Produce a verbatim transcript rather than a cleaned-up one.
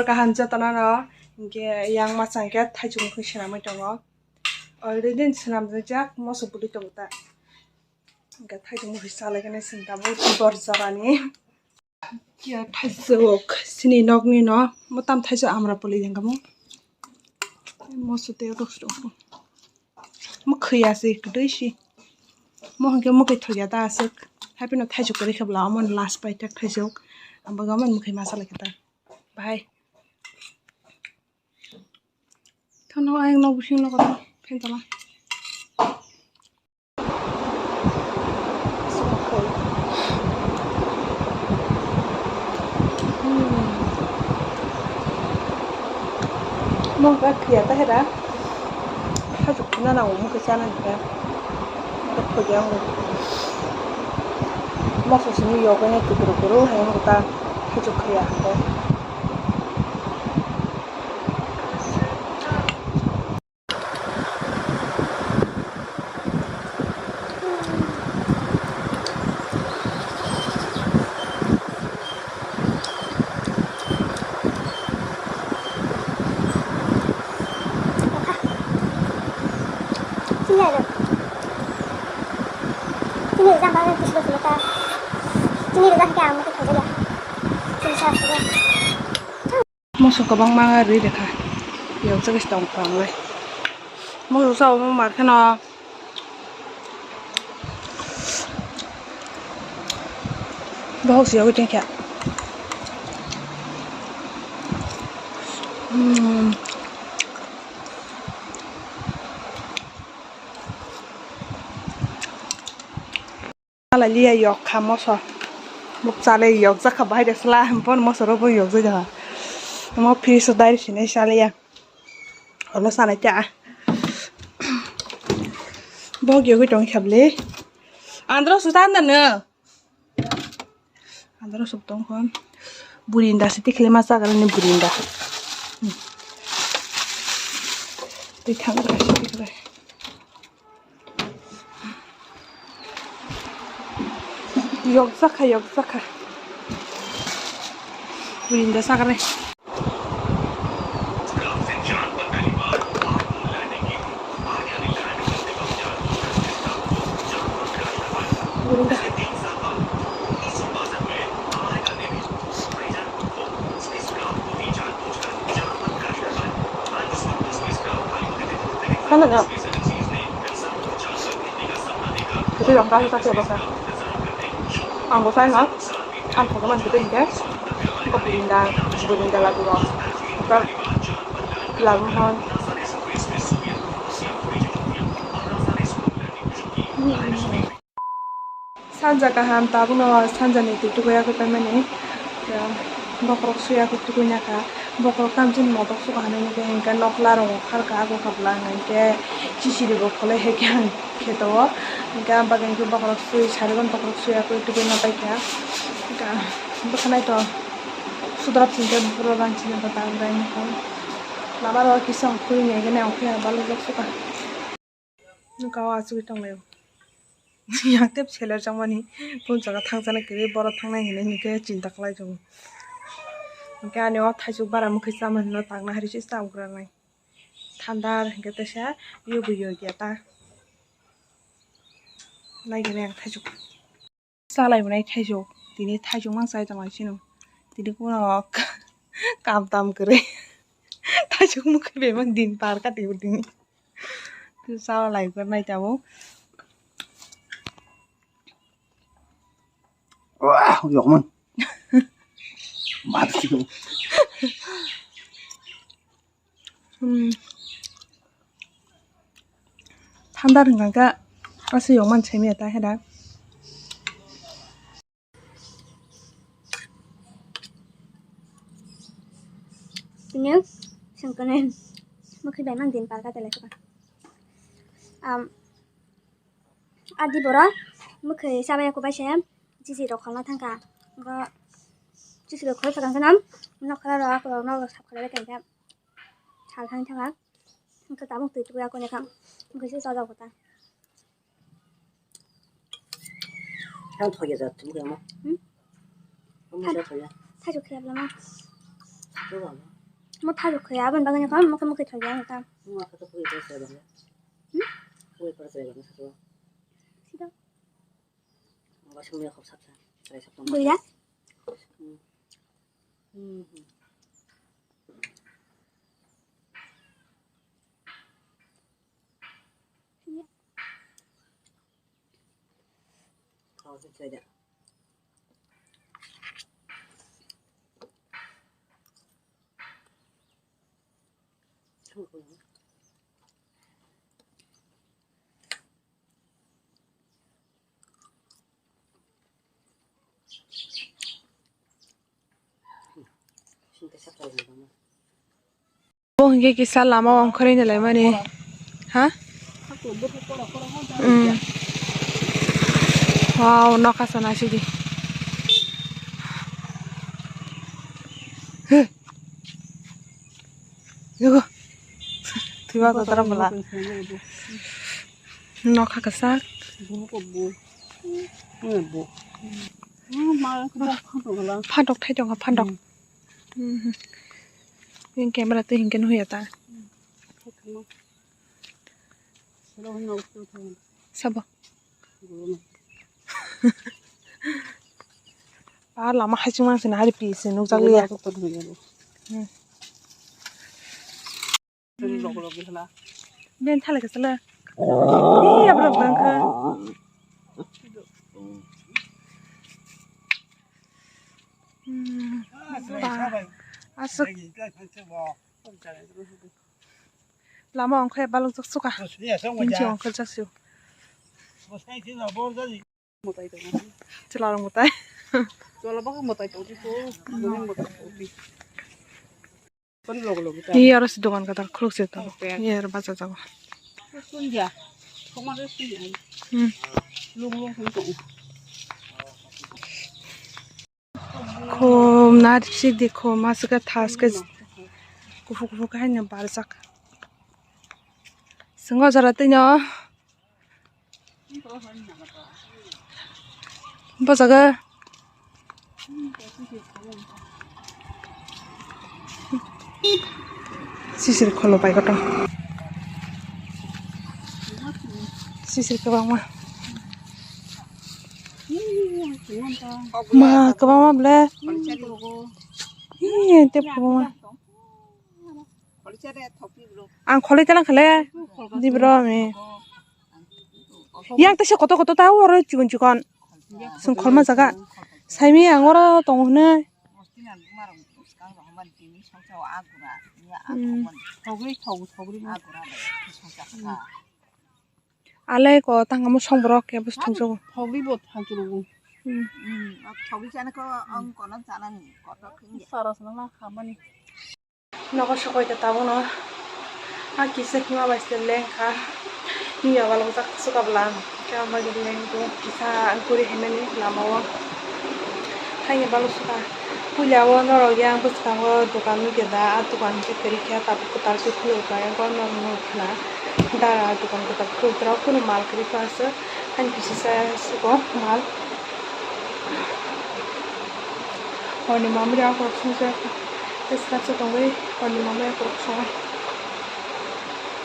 Kaham jotona no, hinkhe yang masa hinkhe thaichuk mukhui swnamwi tongo. Already swnamjak moso bwlwi tongo ta. Hinkhe thaichuk mukhui salaikhe swnam tabuk tibor jorani. Khe thaichuk chini nokni no, mo tam thaichuk Amrapali jang kamo. Moso tei rok suk. Mukhui aswk kwtwi si. Mo hinkhe mukhui thokya ta aswk. Haphino thaichuk kwrwi khe bwla omo last paithak thaichuk. Ang bagwi omo mukhui ma salaikhe ta. Bahai. Thono ayang nok bising nok kotor phen tala. Mokha khiya ta hera. Hajuk khina nango mokhe chana hinkhe. Mokhe khoiya wngwi. Moso simi yogwi hai kuturu kuru hai wngkha ta. Hajuk khiya hinkhe. Chini rijak bagwi kisi bo chini ta. Chini rijak khe ang mokhe thaijakya. Chini sa sugo. Moso kwbangma rwi rwkha. Yokjagwi se tong kha ang lai. Moso sa omo mar kheno. Bohok se yogwi tongkha. Hmm. Chalai liya yok kha moso. Buk chalai yok jak kha bahai de sla. Bon moso ro bo yok jak kha. Mo fridge o dai sinai chalai ya. Ono sanai ta. Bok yogwi tong kha bwle. Andro su ta na no. Andro su tong kha. Burinda se tikhle ma chagra ni burinda. Hmm. Twi thang ra se tikhle. Yok jakha, yok jakha. Winda sakre. Winda. Hana na. Kete yang kahi kahi apa sa? Ang bo sai na. Ang thok man kete hingke. Ko burinda, burinda lagu ro. Ka lagu hon. Sanja kaham, tabukno sanjani twi tukuya khe paimani, bokhorok suya khe tukuina kha. Bokhorok tamchini motok suka hinwi hwnkhe, hinkhe nokla rok kharka, abo khabla hinkhe chichiri bo kholai hai khe ang kheto o. Hinkhe ang bagwi hinkhe bokhorok sui, sari gon bokhorok suya khe tukuina paikha. Hinkhe bwkhanai to sudrab singkhe buro ransini bo ta rai nokha. Lama ro kisa ongkhorwi nai gene ongkhorwi balok suka. Nokha o achugwi tonglaio. Yang tei seler changmani kung jaga thangjaknai kwrwi, borok thangnai hinwi hinkhe chinta khlai tongo. Hinkhe ani o thaichuk bara mwkhwi chamani no takna hari se cham kwrwknai. Thandar hinkhe teisa yobu yokya ta. Naigini ang thaichuk. Chalai mwnai thaichuk. Tini thaichuk mang chai tongmani sino. Tini kuno kam tam kwrwi. Thaichuk mwkhwi bai mang din par kati tini. Chalai kwrwnai tabuk. Wah, yokmon. Mati. Hmm. Thandar hwnkha khe aswk yokmani simi ya ta heda. Tini sengkone mwkhwi bai mang din palka tele suka. Am, adi boro mwkhwi chabaya kubai se chichi rok kholna thangkha. Go chichi rok khoi sakang khe nam nokra rok rok nok rok sap khlai kha. Sal thang thang ang. Hwnkhe tabuk twi tukuya kone kha. Hwnkhe se chajak kota. Ang thokya jat tukuya mo. Hmm? Ang thokya. Thaichuk khaya bwlama. Thokya. Mo thajwk khe aboni bagwi no kha, mo khe mo khe thajwk ang ta. Mo khe to phui pura chwrai bang. Hmm? Phui pura chwrai bang sa to. Sida. Mo sumya khop sapsa. Chwrai sapsa. Buya. Hmm. Hmm. Bo hinkhe kisa lama o ongkhorwi nalaimani. Ha? Mm. Wow, nokha sana sidi. Yugo. Thiba to tara bala. Nokha kasak. Phandok thai tongo, phandok. Mhm. Yung camera twi hinkhe nuya ta. Sabo. Ah, lama haching mang sini hari pi sini nukjak liya. Hmm. Ben thala khe sala. Ni abra bangkha. Hmm. Ba. Asuk. Lama ongkhai balok jak suka. Inchi ongkhai jak su. Chwla rok mwtai. Chwla bokhe mwtai tongdi ko. Bini mwtai tongdi. Bini logo logo ta. Iya, aro si dogan kata khuluk se to. Oke. Iya, aro bacha jago. Sunja. Koma ke sunja. Hmm. Lung lung kung kung. Khum na sidi khum aswk thas khe kuphur kuphur khe haino barjak. Swngo jora twi no. Bwsakhe sisir kholo pai koto. Sisir kwbangma. Ma kwbangma ble. Hi, tei kwbangma. Ang kholwi talang khale. Dibro ami. Yang tei se koto koto ta oro chikon chikon. Sung kholma jaga. Saimi ang oro tongo hwnwi. Hmm. Ale ko tangamo song borok kebo thangjago. Thogwi bo thangjago. Hmm. Hmm. Thogwi chana ko ang kono chanani koto khingya. Sarasna ma khamani. Nogo sokoi ta tabukno. A kisa hima bai se lengkha. Himya balok jak suka bwla. Khe ang bagwi lengkha kisa guri himani lama o. Haini balok suka. Puila o norok yang bwskango dokan nugya da. A dokan khe kwrwi khe tabuk kwtal se khuluk kha. Eko norok nukla. Dara dokan kwtal khuluk rok kunu mal kwrwi kha aswk. Haini bisisa suko mal. Horni mamri akorok songchar kha. Tei swkang se tongwi horni mamri akorok songo.